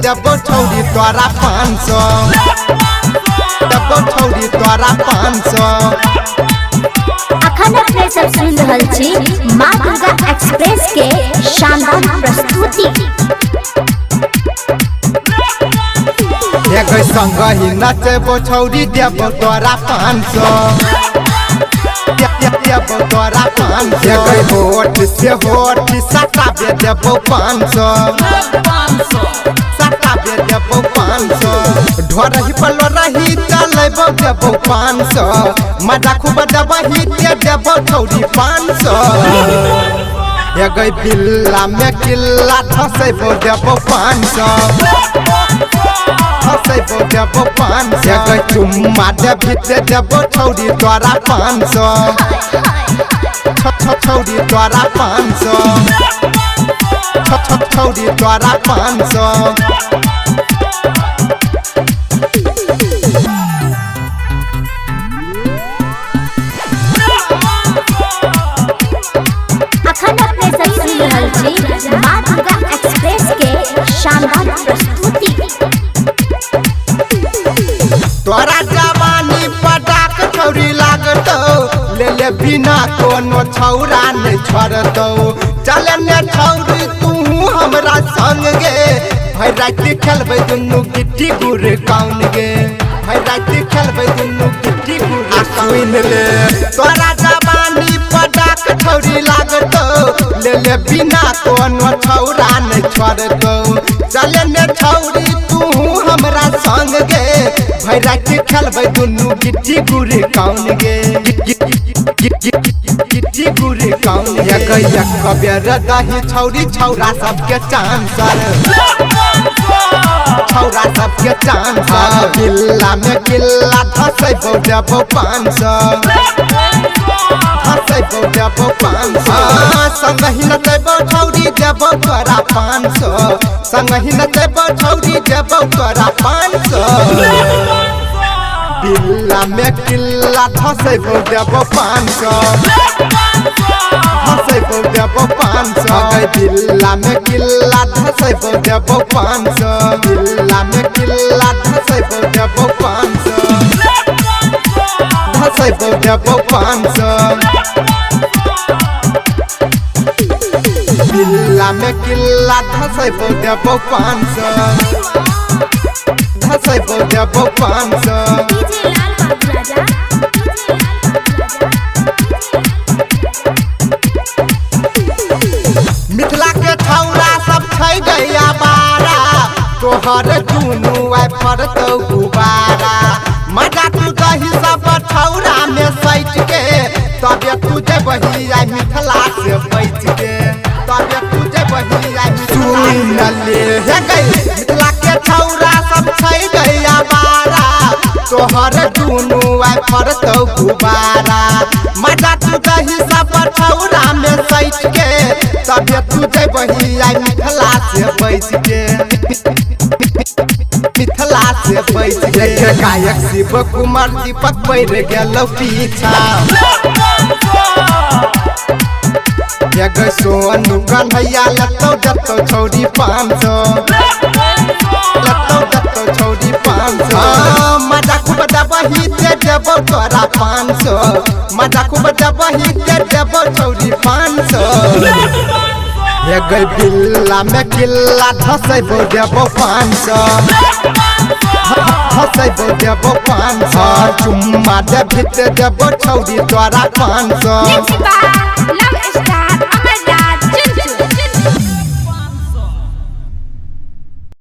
देबो छौरी तोरा 500, देबो छौरी तोरा 500। अखन अपने सब सुन रहल छी माँ दुर्गा एक्सप्रेस के शानदार प्रस्तुति। एक संग ही नचबो छौरी देबो तोरा 500, देबो तोरा 500। एक होठ से होठ सटाबे देबो 500, सटाबे देबो 500। ढोरही पलो रही चलेबो देबो 500, मजा खूब देबही ते देबो छौरी 500। एक बिल्ला में किल्ला धसेबो देबो 500, धसेबो देबो 500। एक चुम्मा देबही ते देबो छौरी तोरा 500, छौरी तोरा 500, छौरी तोरा 500। अखन अपने सब सुन रहल छी माँ दुर्गा एक्सप्रेस के शानदार प्रस्तुति। तोरा जवानी पटाक छौरी लागतौ, ले ले बिना कोनो छौरा नहीं छोड़तौ। चल ने छौरी तू हमरा संग गे, भरि राति खेलबै दुनू गिट्टी गुड़ कौन गे, भरि राति खेलबै दुनू गिट्टी गुड़ सुन ले। तोरा जवानी पटाक छौरी लागतौ, ले ले बिना कोनो छौरा नहीं छोड़तौ। चल ने छौरी तू हमरा संग गे, भरि राति खेलबै दुनू गिट्टी गुड़ कौन गे, गिट्टी गुड़ कौन गे। एक बेर दही छौरी छौरा सबके चांसर, छौरा सबके चांसर। बिल्ला में किल्ला धसेबो देबो 500, धसेबो देबो 500। संगहि नचेबो छौरी देबो तोरा 500, संगहि नचेबो छौरी देबो तोरा 500। बिल्ला में किल्ला धसेबो देबो 500, धसेबो देबो 500। बिल्ला में किल्ला धसेबो देबो 500, बिल्ला में किल्ला धसेबो देबो 500, धसेबो देबो 500। बिल्ला में किल्ला धसेबो देबो 500, धसेबो देबो 500। डीजे लाल बाबू राजा। मिथिला के छौरा सब छै गैया बारा, तोहर दुनू आइ फरतौ गुबारा। मजा तू दही सब छौरा में सैट के, तबे तू जेबही आइ मिथिला से बचि के, तबे तू जेबही आइ सुन ले। हे गै मिथिला के छौरा सब छै गैया बारा, तोहर दुनू आइ फरतौ गुबारा। मजा तू दही सब छौरा में सैट के, तबे तू जेबही आइ मिथिला से बचि के, मिथिला से बचि के। गायक शिव कुमार दीपक पड़ि गेलौ पीछा, एक सोनू कन्हैया लतौ जतौ छौरी 500, लतौ जतौ छौरी 500। मजा खूब देबही ते देबो तोरा 500, मजा खूब देबही ते देबो छौरी 500। एक बिल्ला में किल्ला धसेबो देबो 500, धसेबो देबो 500। चुम्मा देबही ते देबो छौरी तोरा 500।